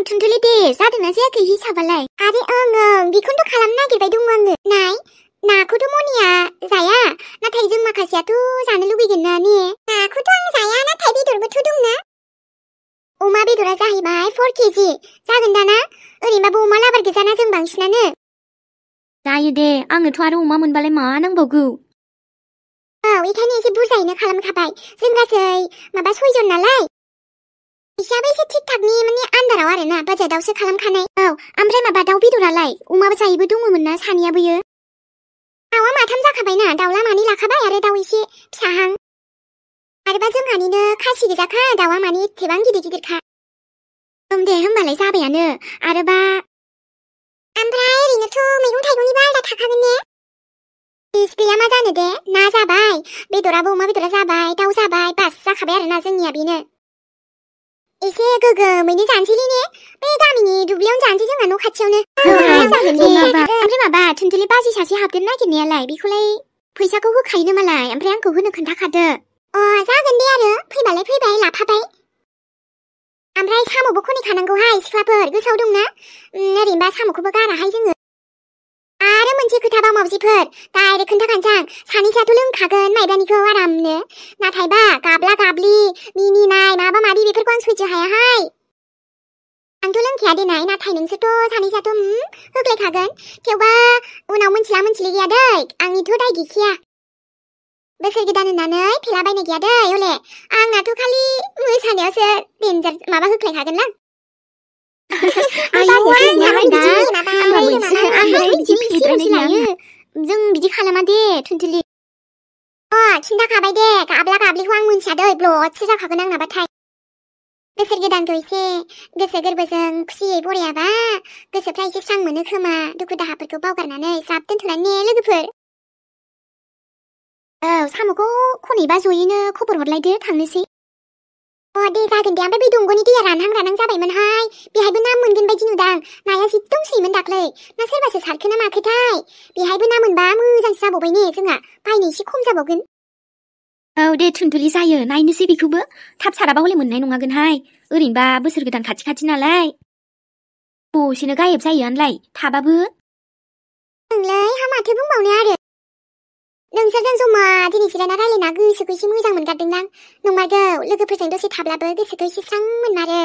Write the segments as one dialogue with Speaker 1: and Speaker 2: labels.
Speaker 1: थुनथुलि दे जादोंना जायाखै हिसाबालाय आरे बेखौनोथ' खालामनो नागिरबाय दङ आङो नाय नाखौथ' मनिया जाया नाथाय जों माखासेयाथ' जानो लुगैगोन ना ने नाखौथ' आं जाया नाथाय बेदरबोथ' दंना अमा बेदरा जाहैबाय 4 केजि जागोन दाना ओरैनोबाबो अमा लाबार गोजाना जों बांसिनानो
Speaker 2: जायो दे आंनोथ' आरो अमा मोनबालाय मा नांबावगौ
Speaker 1: बेखायनो एसे बुरजायैनो खालामखाबाय जों गासै 6 जन नालाय फैसायाबो एसे थिक थाकनि माने आन्दाराव आरो ना बाजेटावसो खालामखानाय ओमफ्राय दाउ बेदरालाय अमाबो जायैबो दङमोन ना सानैयाबोयो दाउआ 3 जाखाबायना दाउला 2 लाखाबाय आरो दाउ एसे फिसाहां आरोबा जोंहानिनो खासि गोजाखा दाउआ एसेबां गिदिरखा दे होमबालाय जाबायानो आरोबा ओमफ्राय ओरैनोथ' मैगं थाइगंनिबो आलदा थाखागोन ने गैया मा जानो दे ना जाबाय बेदराबो अमा बेदरा जाबाय दाउ जाबाय बास जाखाबाय आरोना जोंनिया बेनो एसे गोगोमैनो जानोसैलै ने बे गामिनि दुब्लियावनो जानोसै जोंहा न' खाथियावनो ओमफ्राय थुनथुलि बाजै सासे हाबदेर नागिरनायालाय बेखौलाय फैसाखौ होखायो मालाय ओमफ्राय आंखौ होनो खोन्थाखादो जागोन दे आरो फैबालाय फैबाय लाफाबाय ओमफ्राय साम'बो खनैखानांगौहाय सिख्लाफोर गोसोआव दंना ओरैनोबा साम'खौबो गाराहाय जोङो आरो मोनसे खोथाबा मावजिफोर डाइरेक्ट खोन्थाखानोसै आं सानैसोआथ' लोंखागोन माइब्रानिखौ आरामनो नाथायबा गाबला गाबलि मिनिनाय माबा माबि बेफोरखौ आं सैज्य हायाहाय आंथ' लोंखाया देनाय नाथाय नोंसोरथ' सानैसोआथ' होग्लायखागोन थेवबा उनाव मोनथिला मोनथिलि गैया दै आंनिथ' दाय गैखाया बोसोर गोदान होननानै फेलाबायनाय गैया दै हले आंनाथ' खालि मोसानायावसो देन्जार माबा होख्लायखागोनलां जों बिदि खालामा दे थुनथुलि खिन्थाखाबाय दे गाबला गाबलिखौ आं मोनथिया दै ब्लडसो जाखागोन आंनाबाथाय बोसोर गोदानखौ एसे गोसो गोरबोजों खुसियै बरायाबा गोसोफ्रा एसे स्रां मोनो खोमा दुखु दाहाफोरखौ बावगारनानै ज्राब दोनथ'नानै ने लोगोफोर साम'खौ खनैबा जयैनो खबर हरलायदो थांनोसै दे जागोन दे ओमफ्राय बे दंग'नि दैया रानहां जाबायमोनहाय बेहायबो ना मोनगोन बायदि नुदां नाया जि दंसोयोमोन दाख्लै ना सोरबासो सारखोना माखोथाय बेहायबो ना मोनबा मोजांसो जाबावबाय ने जोंहा बायनो एसे खम जाबावगोन
Speaker 2: दे थुनथुलि जायो नायनोसै बेखौबो थाब साराबा हले मोननाय नङागोनहाय ओरैनोबा बोसोर गोदान खाथि नालाय दसेनो गायब जायोआनोलाय थाबाबो
Speaker 1: नोंलाय माथो बुंबावनो आरो नोंसोरजों जमा दिनै जिरायना रायलायना गोसोखौ एसे मोजां मोनगारदोंदां नंमारगौ लोगोफोरजों दसे थाब्लाबो गोसोखौ एसे स्रां मोनमारो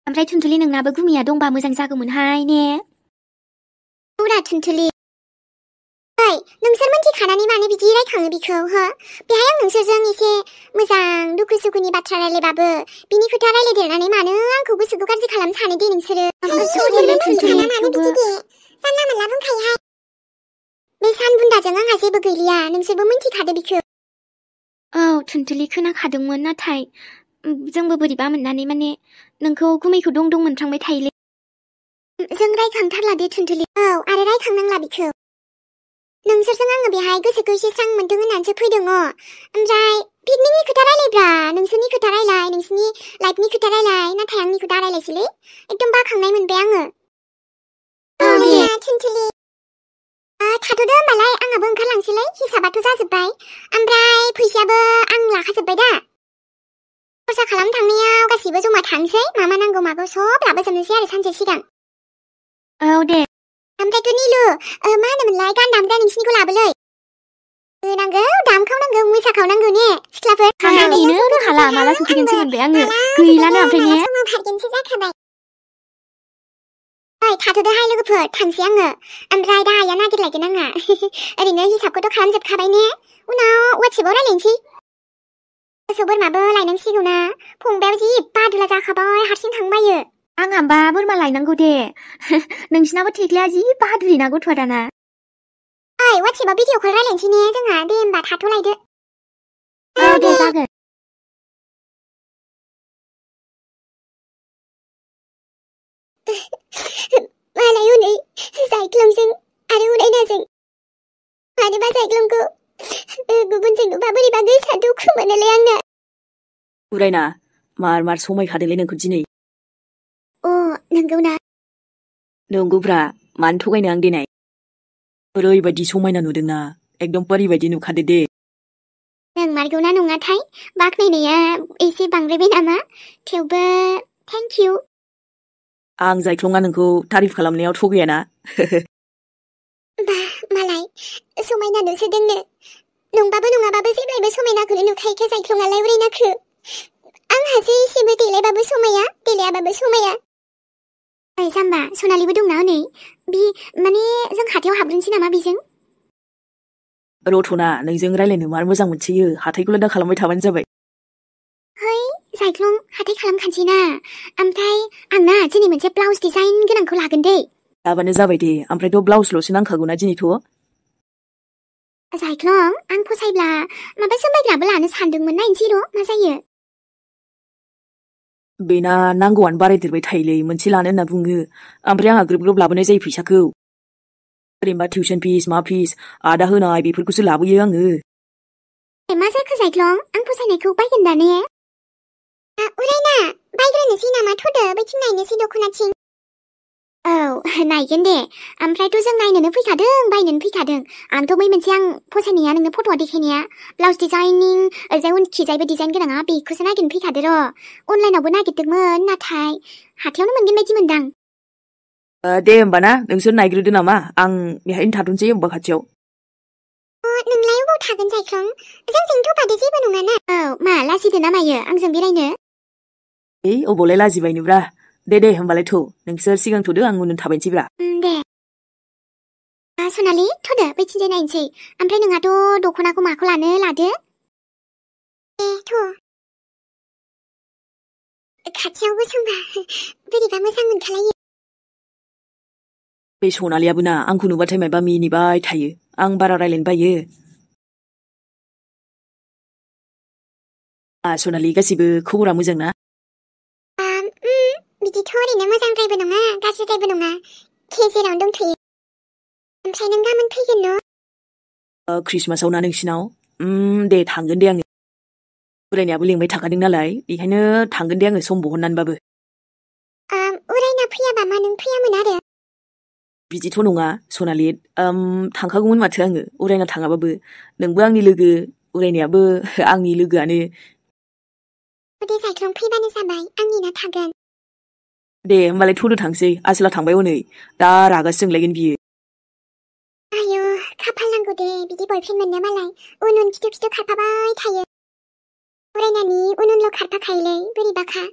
Speaker 2: ओमफ्राय थुनथुलि नोंनाबो गुमिया दंबा मोजां जागौमोनहाय ने
Speaker 1: औरा थुनथुलि नोंसोर मिन्थिखानानै मानो बिदि रायखाङो बिखौ बेहाय आं नोंसोरजों एसे मोजां दुखु सुखुनि बाथ्रा रायलायबाबो बिनि खोथा रायलायदेरनानै मानो आंखौ गोसोखौ गाज्रि खालामनो सानो दे नोंसोरो जानला मोनला बुंखायोहाय बे सानबुन्दाजों आंहा जेबो गैलिया नोंसोरबो मिन्थिखादो बिखौ
Speaker 2: थुनथुलि खोनाखादोंमोन नाथाय जोंबो बोरैबा मोननानै माने नोंखौ गुमैखौ दं मोनफ्रांबाय थायोलै
Speaker 1: जों रायखांथारला दे थुनथुलि आरो रायखांनांला बिखौ नोंसोरजों आङो बेहाय गोसोखौ एसे स्रां मोनदों होननानैसो फैदों ओमफ्राय पिकनिकनि खोथा रायलायब्रा नोंसोरनि खोथा रायलाय नोंसोरनि लाइफनि खोथा रायलाय नाथाय आंनिखौ दा रायलायसैलै एकदम बाखांनाय मोनबाय आङो थुनथुलि थाथ'दो होमबालाय आंहाबो ओंखारलांसैलाय हिसाबाथ' जाजोब्बाय ओमफ्राय फैसायाबो आं लाखाजोब्बाय दा खरसा खालामनो थांनायाव गासिबो जमा थांसै मा नांगौ मागौ सब लाबोजोबनोसै आरो सानसे सिगां
Speaker 2: दे
Speaker 1: ओमफ्रायथ' निलु मा होनोमोनलाय गान दामग्रा नोंसिनिखौ लाबोलै नांगौ दामखावनांगौ मोसाखावनांगौ ने सिख्लाफोर
Speaker 2: नेनो हाला माला सफैगोनसो मोनबाय आङो गैलानो ओमफ्राय ने
Speaker 1: फारगोनसो जाखाबाय थाथ'दोहाय लोगोफोर थांसै आङो ओमफ्राय दाहाया नागिरलायगोन आंहा ओरैनो हिसाबखौथ' खालामजोबखाबाय ने उनाव वाट्सएपआव रायलायनोसै मोसौ बोरमाबो लायनांसिगौना फंबायाबो जि बादुला जाखाबाय हारसिं थांबायो
Speaker 2: आंहाबा बोरमा लायनांगौ दे नोंसिनाबो थेख्लाया जि बादुरिना गथ'आ दाना
Speaker 1: वाट्सएपआव भिडिअ कल रायलायनोसै ने जोंहा दे होमबा थाथ'लायदो
Speaker 2: दे जागोन
Speaker 1: मालाय हनै जायख्लंजों आरो उरायनाजों मानोबा जायख्लंखौ गुबुनजों नुबा बोरैबा गोसा दुखु मोनोलै आंना
Speaker 3: उरायना मार समायखादोंलै नोंखौ दिनै
Speaker 1: नंगौना
Speaker 3: नंगौब्रा मानो थगायनो आं देनाय ओरैबायदि समायना नुदोंना एकदम ओरैबायदि नुखादो दे
Speaker 1: नोंमारगौना नङाथाय बाख्नायनाया एसे बांद्रायबाय नामा थेवबो Thank you.
Speaker 3: आं जायख्लंआ नोंखौ तारिफ खालामनायाव थगायाना
Speaker 1: बा मालाय समायना नुसोदोंनो नंबाबो नङाबाबो जेब्लायबो समायनाखौनो नुखायोखा जायख्लंआलाय उरायनाखो आंहासो एसेबो देलायबाबो समाया देलायाबाबो समाया ओइ जाम्बा सनालिबो दंना हनै बि माने जों हाथायाव हाबग्रोनोसै नामा बेजों
Speaker 3: रथना नोंजों रायलायनो मार मोजां मोनसोयो हाथाइखौल' दा खालामबाय थाबानो जाबाय
Speaker 1: है जायख्लं हाथाय खालामखानोसै ना ओमफ्राय आंना दिनै मोनसे ब्लाउस डिजाइन गोनांखौ लागोन दै
Speaker 3: लाबानो जाबाय दे ओमफ्रायथ' ब्लाउसल'सो नांखागौना दिनैथ'
Speaker 1: जायख्लं आं फसायब्ला माबा जोमबायग्राबो लानो सानदोंमोन नायनोसै र' मा जायो
Speaker 3: बेना नांगौआनो बारायदेरबाय थायोलै मोनसे लानो होनना बुङो ओमफ्राय आंहा ग्रोब ग्रोब लाबोनाय जायो फैसाखौ ओरैनोबा टिउसन फिस मा फिस आदा होनाय बेफोरखौसो लाबोयो आङो
Speaker 1: मा जाखो जायख्लं आं फसायनायखौ बायगोन दा ने उरायना बायग्रोनोसै नामा थ'दो बैथिं नायनोसै दख'नाथिं औ नायगोन दे ओमफ्रायथ' जों नायनोनो फैखादों बायनोनो फैखादों आंथ' बै मोनसे आं फसायनाया नोंनो फट'आव देखायनाया ब्लाउस डिजाइनिं ओरैजाय उनखिजायबो डिजाइन गोनाङा बेखौसो नागिरनो फैखादो र' अनलाइनावबो नागिरदोंमोन नाथाय हाथायावनो मोनगोन बायदि मोनदां
Speaker 3: दे होमबा ना नोंसोर नायग्रोदो नामा आं बेहायनो थाथ'नोसै होमबा खाथियाव
Speaker 1: नोंलाय अबाव थागोन जायख्लं जोंजों थ'फादो जेबो नङाना औ मा लाजिदो ना मायो आंजों बेरायनो
Speaker 3: अबावलाय लाजिबायनोब्रा दे होमबालाय थ' नोंसोर सिगां थ'दो आं उन थाबायनोसैब्रा
Speaker 1: दे सनालि थ'दो बैथिंजाय नायनोसै ओमफ्राय नोंहाथ' दख'नाखौ माखौ लानो लादो थ' खाथियावबो सोंबा बोरैबा मोजां मोनखालायो
Speaker 3: बे सनालियाबो ना आंखौ नुबाथाय माबा मिनिबाय थायो आं बारा रायलायनो बायो सनालि गासिबो खबरा मोजां ना
Speaker 1: बिदिथ' ओरैनो मोजांद्रायबो नङा गाज्रिद्रायबो नङा गेजेरावनो दंथ'यो ओमफ्राय नों गाबोन फैगोन न'
Speaker 3: ख्रिस्टमासाव ना नोंसिनाव दे थांगोन दे आङो उरायनायाबो लेंबाय थाखादों नालाय बेखायनो थांगोन दे आङो सम बहननानैबाबो
Speaker 1: उरायना फैयाबा मा नों फैयामोन आरो
Speaker 3: बिदिथ' नङा सनालि थांखागौमोन माथो आङो उरायना थाङाबाबो नोंबो आंनि लोगो उरायनायाबो आंनि लोगोआनो
Speaker 1: दे जायख्लं फैबानो जाबाय आं नेना थागोन
Speaker 3: दे होमबालाय थ'दो थांसै आसोला थांबाय हनै दा रागासो जोंलायगोन बियो
Speaker 1: आयु खाफाल नांगौ दे बिदि बयफ्रेन्ड मोननो मालाय उन उन खिथु खिथु खारफाबाय थायो उरायनानि उन उनल' खारफाखायोलै बोरैबाखा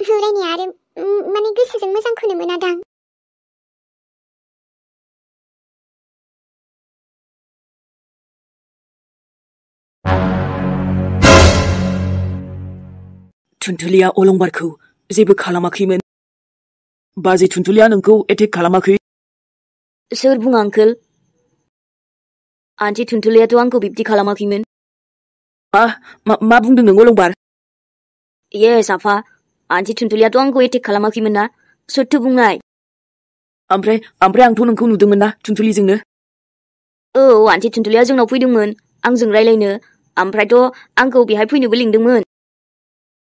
Speaker 1: उरायनाया आरो माने गोसोजों मोजांखौनो मोनादां
Speaker 3: थुनथुलिया अलंबारखौ जेबो खालामाखैमोन बाजै थुनथुलिया नोंखौ एटेक खालामाखै
Speaker 2: सोर बुङा आंकोल आन्टि थुनथुलियाथ' आंखौ बिब्दि खालामाखैमोन
Speaker 3: मा बुंदों नों अलंबार
Speaker 2: येस आफा आन्टि थुनथुलियाथ' आंखौ एटेक खालामाखैमोन ना सोरथो बुंनाय
Speaker 3: ओमफ्राय आंथ' नोंखौ नुदोंमोन ना थुनथुलिजोंनो
Speaker 2: औ आन्टि थुनथुलिया जोंनाव फैदोंमोन आंजों रायलायनो ओमफ्रायथ' आंखौ बेहाय फैनोबो लिंदोंमोन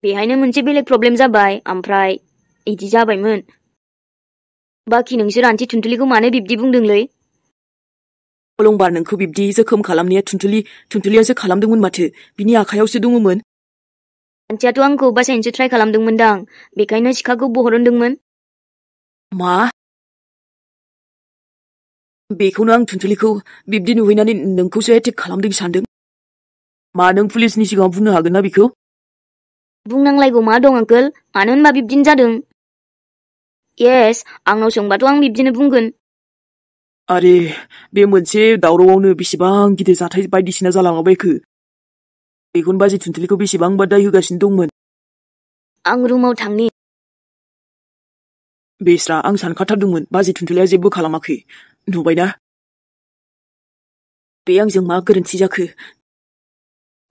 Speaker 2: बेहायनो मोनसे बेलेग प्रब्लेम जाबाय ओमफ्राय इदि जाबायमोन बाखि नोंसोर आन्टि थुनथुलिखौ मानो बिब्दि बुंदोंलै
Speaker 3: अलंबार नोंखौ बिब्दि जोखोम खालामनाया थुनथुलियासो खालामदोंमोन माथो बिनि आखायावसो दङमोन
Speaker 2: आन्टियाथ' आंखौ बासायनोसो ट्राइ खालामदोंमोनदां बेखायनो सिखाखौ बहरनदोंमोन
Speaker 3: मा बेखौनो आं थुनथुलिखौ बिब्दि नुहैनानै नोंखौसो एटेक खालामदों सानदों मा नों पुलिसनि सिगाङाव बुंनो हागोन ना बेखौ
Speaker 2: बुंनांलायगौ मा दं आंकोल मानो होनबा बिब्दिनो जादों येस आंनाव सोंबाथ' आं बिब्दिनो बुंगोन
Speaker 3: आरे बे मोनसे दावरावआवनो बेसेबां गिदिर जाथाय बायदिसिना जालांबायखो बेखौनो बाजै थुनथुलिखौ बेसेबांबा दाय होगासिनो दंमोन
Speaker 2: आं रुमाव थांनि
Speaker 3: बेस्रा आं सानखाथारदोंमोन बाजै थुनथुलिया जेबो खालामाखै नुबायना बे आंजों मा गोरोन्थि जाखो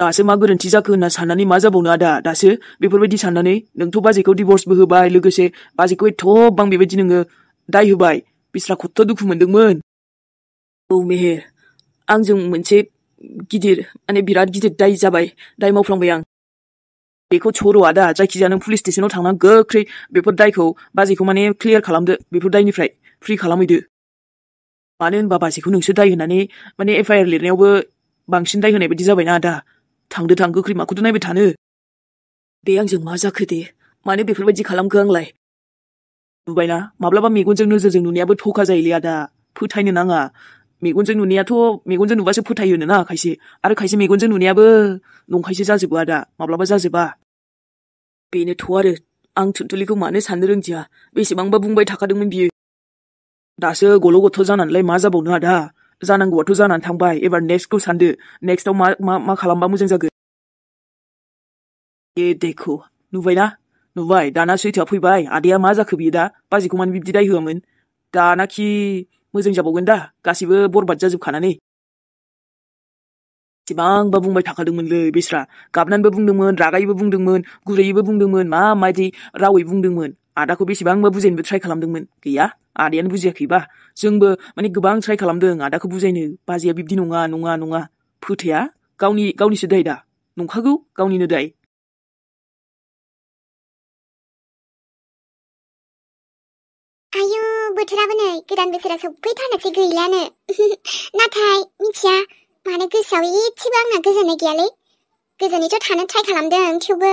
Speaker 3: दासो मा गोरोन्थि जाखो होनना साननानै मा जाबावनो आदा दासो बेफोरबायदि साननानै नोंथ' बाजैखौ डिभर्सबो होबाय लोगोसे बाजैखौ एथ'बां बेबायदि नोङो दाय होबाय बिस्रा खत्थ' दुखु मोनदोंमोन औ मेहेर आंजों मोनसे गिदिर माने बिराद गिदिर दाय जाबाय दाय मावफ्लांबाय आं बेखौ छोर' आदा जायखिजाया नों पुलिस स्टेसनाव थांना गोख्रै बेफोर दायखौ बाजैखौ माने क्लियार खालामदो बेफोर दायनिफ्राय फ्रि खालामहैदो मानो होनबा बाजैखौ नोंसोर दाय होनानै माने एफआइआर लिरनायावबो बांसिन दाय होनाय बायदि जाबायना आदा थांदो गोख्रै माखौथो नायबाय थानो बे आंजों मा जाखो दे मानो बेफोरबायदि खालामखो आंलाय नुबायना माब्लाबा मेगनजों नोजोरजों नुनायाबो थखा जायोलै आदा फोथायनो नाङा मेगनजों नुनायाथ' मेगनजों नुबासो फोथायोनो ना खायसे आरो खायसे मेगनजों नुनायाबो नंखायसो जाजोबो आदा माब्लाबा जाजोबा बेनोथ' आरो आं थुनथुलिखौ मानो साननो रोंदिया बेसेबांबा बुंबाय थाखादोंमोन बियो दासो गल' गथ' जानानैलाय मा जाबावनो आदा जानांगौआथ' जानानै थांबाय एबार नेक्स्टखौ सानदो नेक्स्टआव मा खालामबा मोजां जागोन देखो नुबायना नुबाय दाना सैथोआ फैबाय आदाया मा जाखो बियो दा बाजैखौ मानो बिब्दि दाय होआमोन दानाखि मोजां जाबावगोन दा गासिबो बरबाद जाजोबखानानै एसेबांबा बुंबाय थाखादोंमोनलै बेस्रा गाबनानैबो बुंदोंमोन रागायैबो बुंदोंमोन गुरैयैबो बुंदोंमोन माबायदि रावै बुंदोंमोन आदाखौ बेसेबांबा बुजायनोबो ट्राइ खालामदोंमोन गैया आदायानो बुजियाखैबा जोंबो माने गोबां ट्राइ खालामदों आदाखौ बुजायनो बाजैया बिब्दि नङा फोथाया गावनिसो दाय दा नंखागौ गावनिनो दाय
Speaker 1: आयु बोथोराबो नै गोदान बोसोरा सफैथारनोसै गैलानो नाथाय मिथिया मानो गोसोआव एसेबो आंना गोजोननाय गैयालै गोजोनैथ' थानो ट्राइ खालामदों थेवबो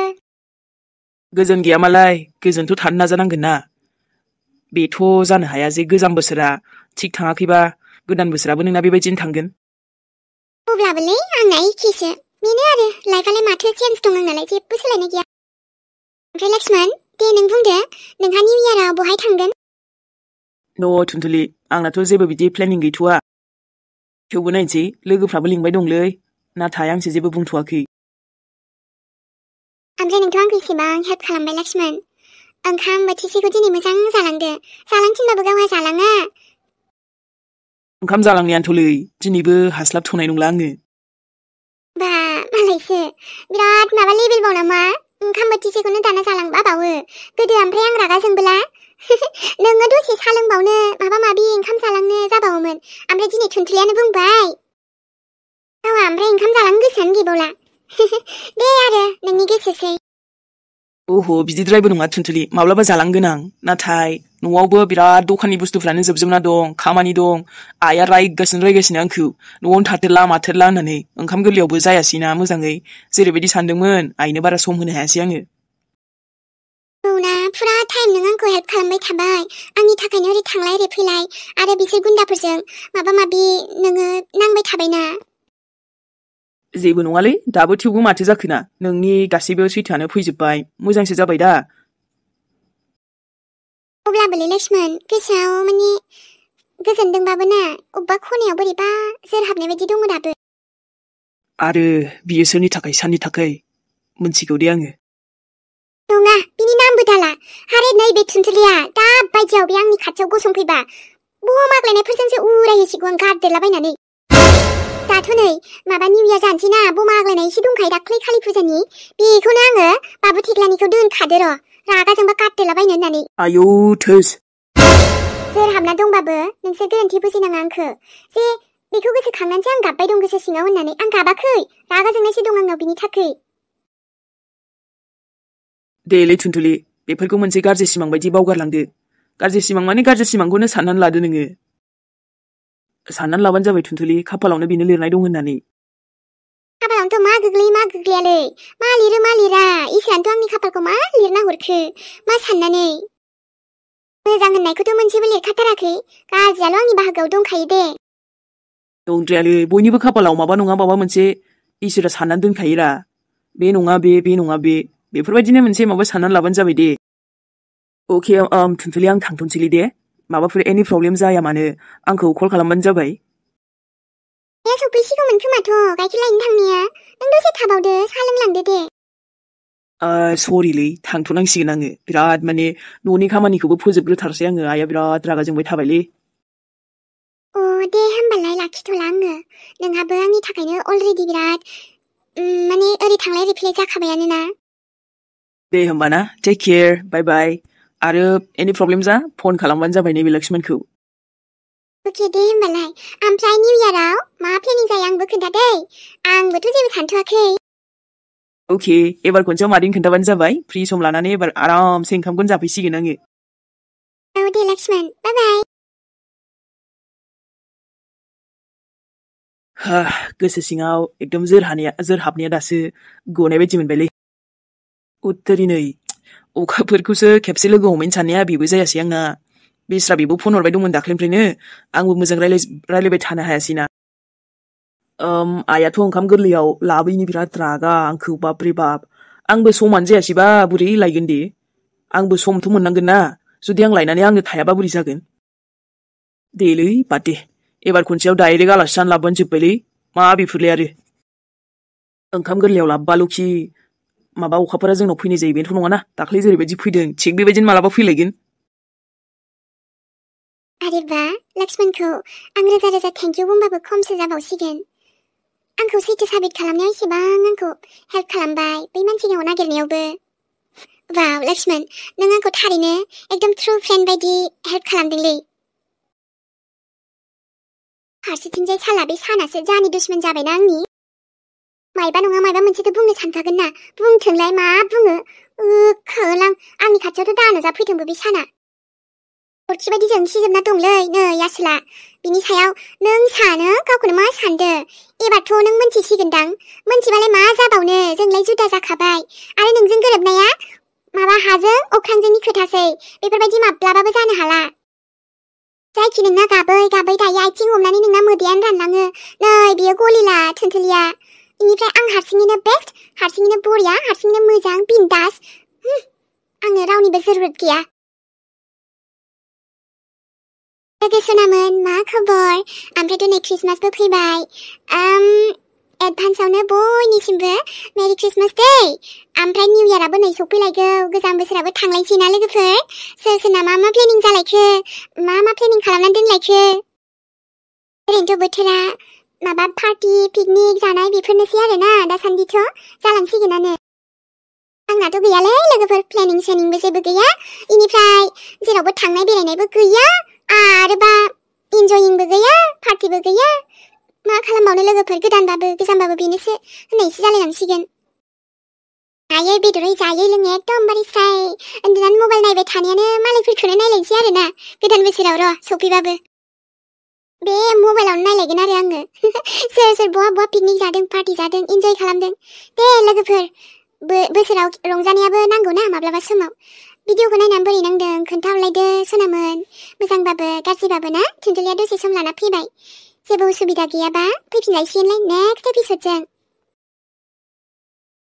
Speaker 3: गोजोन गैयामालाय गोजोनथ' थानो नाजानांगोन ना बेथ' जानो हाया जे गोजाम बोसोरा थिग थाङाखैबा गोदान बोसोराबो नोंना बेबायदिनो थांगोन
Speaker 1: अब्लाबोलै आंना एखेसो बेनो आरो लाइफआलाय माथो चेन्ज दं आंनालाय जेबो सोलायनाय गैया ओमफ्राय लक्ष्मण दे नों बुंदो नोंहा निउ इयाराव बहाय थांगोन
Speaker 3: न' थुनथुलि आंनाथ' जेबो बिदि प्लेनिं गैथ'वा थेवबो नायनोसै लोगोफ्राबो लिंबाय दंलै नाथाय आंसो जेबो बुंथ'वाखै
Speaker 1: ओमफ्राय नोंथ' आंखौ इसेबां हेल्प खालामबाय लक्ष्मण ओंखाम बोथिसेखौ दिनै मोजां जालांदो जालांथिनबाबो गावहा जालाङा
Speaker 3: ओंखाम जालांनायानोथ'लै दिनैबो हास्लाबथ'नाय नंला आङो
Speaker 1: बा मालायसो बिराद माबा लेभेलबाव नामा ओंखाम बोथिसेखौनो दाना जालांबावो गोदो ओमफ्राय आं रागा जोंबोला नोङो दसे सा लोंबावनो माबा माबि ओंखाम जालांनो जाबावोमोन ओमफ्राय दिनै थुनथुलियानो बुंबाय गावहा ओमफ्राय ओंखाम जालांनो गोसोआनो गैबावला दे आरो नोंनि गोसोसै
Speaker 3: ओहो बिदिद्रायबो नङा थुनथुलि माब्लाबा जालांगोन आं नाथाय न'आवबो बिराद दखाननि बुस्थुफ्रानो जोबजोबना दं खामानि दं आइया रायगासिनो आंखौ न'आवनो थाथेरला माथेरला होननानै ओंखाम गोरलैयावबो जायासैना मोजाङै जेरैबायदि सानदोंमोन आइनो बारा सम होनो हायासै आङो
Speaker 1: औना फुरा टाइम नों आंखौ हेल्प खालामबाय थाबाय आंनि थाखायनो ओरै थांलाय ओरै फैलाय आरो बिसोर गुन्दाफोरजों माबा माबि नोङो नांबाय थाबायना
Speaker 3: जेबो नङालै दाबो थेवबो माथो जाखोना नोंनि गासैबो सैथोआनो फैजोबबाय मोजांसो जाबाय दा
Speaker 1: अब्लाबोलै लक्ष्मण गोसोआव माने गोजोनदोंबाबो ना अबेबा खनायाव बोरैबा जोरहाबनाय बायदि दङ दाबो
Speaker 3: आरो बियो सोरनि थाखाय साननि थाखाय मोनथिगौ दे आङो
Speaker 1: नङा बिनि नामबो दाला आरो नैबे थुनथुलिया दा बायदियाव बे आंनि खाथियाव गसंफैबा बम आग्लायनायफोरजोंसो उरायहैसिगौ आं गारदेरलाबायनानै दाथ' नै माबा निउ इयार जानोसै ना बम आग्लायनाय एसे दंखायो दाख्लै कालि फुजानि बेखौनो आङो बाबु थेग्लानिखौ दोनखादो र' रागा जोंबा गारदेरलाबायनो होननानै
Speaker 3: आयौ थोस
Speaker 1: जोरहाबना दंबाबो नोंसोर गोरोन्थि बुजिनाङा आंखौ जे बेखौ गोसोखांनानैसो आं गाबबाय दं गोसो सिङाव होननानै आं गाबाखै रागा जोंनायसो दं आंनाव बिनि थाखाय
Speaker 3: देलै थुनथुलि बेफोरखौ मोनसे गाज्रि सिमां बायदि बावगारलांदो गाज्रि सिमां माने गाज्रि सिमांखौनो साननानै लादो नोङो साननानै लाबानो जाबाय थुनथुलि खाफालावनो बेनो लिरनाय दं होननानै
Speaker 1: खाफालावनोथ' मा गोग्लैयो मा गोग्लैयालै मा लिरो मा लिरा इसोरानोथ' आंनि खाफालखौ मा लिरना हरखो मा साननानै मोजां होननायखौथ' मोनसेबो लिरखाथाराखै गाज्रियाल' आंनि बाहागोआव दंखायो दे
Speaker 3: दंद्रायालै बयनिबो खाफालाव माबा नङा माबा मोनसे इसोरा साननानै दोनखायोरा बे नङा बे नङा बे बेफोरबायदिनो मोनसे माबा साननानै लाबानो जाबाय दे अके थुनथुलि आं थांथ'नोसैलै दे माबाफोर एनि प्रब्लेम जाया मानो आंखौ कल खालामबानो जाबाय
Speaker 1: ए सफैसिगौमोन खोमाथ' गाइखेर लायनो थांनाया नों दसे थाबावदो साहा लोंलांदो दे
Speaker 3: सरिलै थांथ'नांसिगोन आङो बिराद माने न'नि खामानिखौबो फोजोबग्रोथारसै आङो आइया बिराद रागा जोंबाय थाबायलै
Speaker 1: अ दे होमबालाय लाखिथ'ला आङो नोंहाबो आंनि थाखायनो अलरेडि बिराद माने ओरै थांलाय ओरै फैलाय जाखाबायानो ना
Speaker 3: दे होमबा ना टेक केयार बाय बाय आरो एनि प्रब्लेम जा फन खालामबानो जाबाय नैबे लक्ष्मणखौ
Speaker 1: अके दे होमबालाय ओमफ्राय निउ इयाराव मा प्लेनिं जायो आंबो खोन्थादै आंबोथ' जेबो सानथ'वाखै
Speaker 3: अके एबार खनसेयाव मादैनो खोन्थाबानो जाबाय फ्रि सम लानानै एबार आरामसे ओंखामखौनो जाफैसिगोन आङो
Speaker 1: औ दे लक्ष्मण बाय बाय
Speaker 3: गोसो सिङाव एकदम जोरहाबनाया दासो गनाय बायदि मोनबायलै उत्तरी नै अखाफोरखौसो खेबसे लोगो हमैनो साननाया बेबो जायासै आंना बेस्रा बेबो फन हरबाय दंमोन दाख्लैनिफ्रायनो आंबो मोजां रायलायबाय थानो हायासैना आइयाथ' ओंखाम गोरलैयाव लाबोयैनि बिराद रागा आंखौ बाबरे बाब आंबो समानो जायासैबा बोरै लायगोन दे आंबो समथ' मोननांगोन ना जुदि आं लायनानै आंनो थायाबा बोरै जागोन देलै बाद दे एबार खनसेयाव डाइरेक्ट आलासि जानो लाबोबानो जोब्बायलै मा बेफोरलाय आरो ओंखाम गोरलैयाव लाबोबाल'खि माबा अखाफोरा जोंनाव फैनाय जायो बेनोथ' नङाना दाख्लै जेरैबायदि फैदों थिग बेबायदिनो मालाबा फैलायगोन
Speaker 1: अरे बा लक्ष्मणखौ आं रोजा रोजा थेंक इउ बुंबाबो खमसो जाबावसिगोन आंखौ सैथो साबित खालामनायाव एसेबां आंखौ हेल्प खालामबाय बै मानसिखौ नागिरनायावबो वाव लक्ष्मण नों आंखौ थारैनो एकदम ट्रु फ्रेन्ड बायदि हेल्प खालामदोंलै फारसेथिंजाय साला बे सानासो जानि दुश्मन जाबायना आंनि मायबा नङा मायबा मोनसेथ' बुंनो सानखागोन ना बुंथोंलाय मा बुङो खोलां आंनि खाथियावथ' दानो जाफैथोंबो बे साना अरखि बायदि जोंसिजोबना दंलै नै आसोला बिनि सायाव नों सानो गावखौनो मा सानदो एबारथ' नों मोनथिसिगोनदां मोनथिबालाय मा जाबावनो जोंलाय जुदा जाखाबाय आरो नोंजों गोरोबनाया माबा हाजों अख्रांजोंनि खोथासै बेफोरबायदि माब्लाबाबो जानो हाला जायखि नोंना गाबै गाबै दायो आथिं हमनानै नोंना मोदैयानो रानलाङो नै बियो गलिला थोनथोलिया इनिफ्राय आं हारसिङैनो बेस्ट हारसिङैनो बरिया हारसिङैनो मोजां बिन्दास आंनो रावनिबो जरुरत गैया लोगो सनामोन मा खबर ओमफ्रायथ' नै क्रिसमासबो फैबाय एडभान्सआवनो बयनिसिमबो मेरि क्रिसमास दे ओमफ्राय निउ इयाराबो नै सफैलायगौ गोजाम बोसोराबो थांलायसै ना लोगोफोर सोर सोरना मा मा प्लेनिं जालायखो मा मा प्लेनिं खालामनानै दोनलायखो ओरैनोथ' बोथोरा माबा पार्टी पिकनिक जानाय बेफोरनोसै आरोना दासान्दिथ' जालांसिगोनानो आंनाथ' गैयालै लोगोफोर प्लेनिं सेनिंबो जेबो गैया इनिफ्राय जेरावबो थांनाय बेरायनायबो गैया आरोबा इन्जयिंबो गैया पार्टीबो गैया मा खालामबावनो लोगोफोर गोदानबाबो गोजामबाबो बेनोसो होननायसो जालायलांसिगोन जायै बेदरै जायै लोङै एकदमबारे स्राय उन्दुनानै मबाइल नायबाय थानायानो मालायफोरखौनो नायलायनोसै आरोना गोदान बोसोराव र' सफैबाबो बे मबाइलावनो नायलायगोन आरो आङो सोर सोर बहा बहा पिकनिक जादों पार्टी जादों इन्जय खालामदों दे लोगोफोर बोसोराव रंजानायाबो नांगौना माब्लाबा समाव भिडिअखौ नायनानै बोरै नांदों खोन्थाहरलायदो सनामोन मोजांबाबो गाज्रिबाबो ना थुनथुलिया दसे सम लाना फैबाय जेबो उसुबिदा गैयाबा फैफिनलायसिगोनलाय नेक्स्ट एपिसोडजों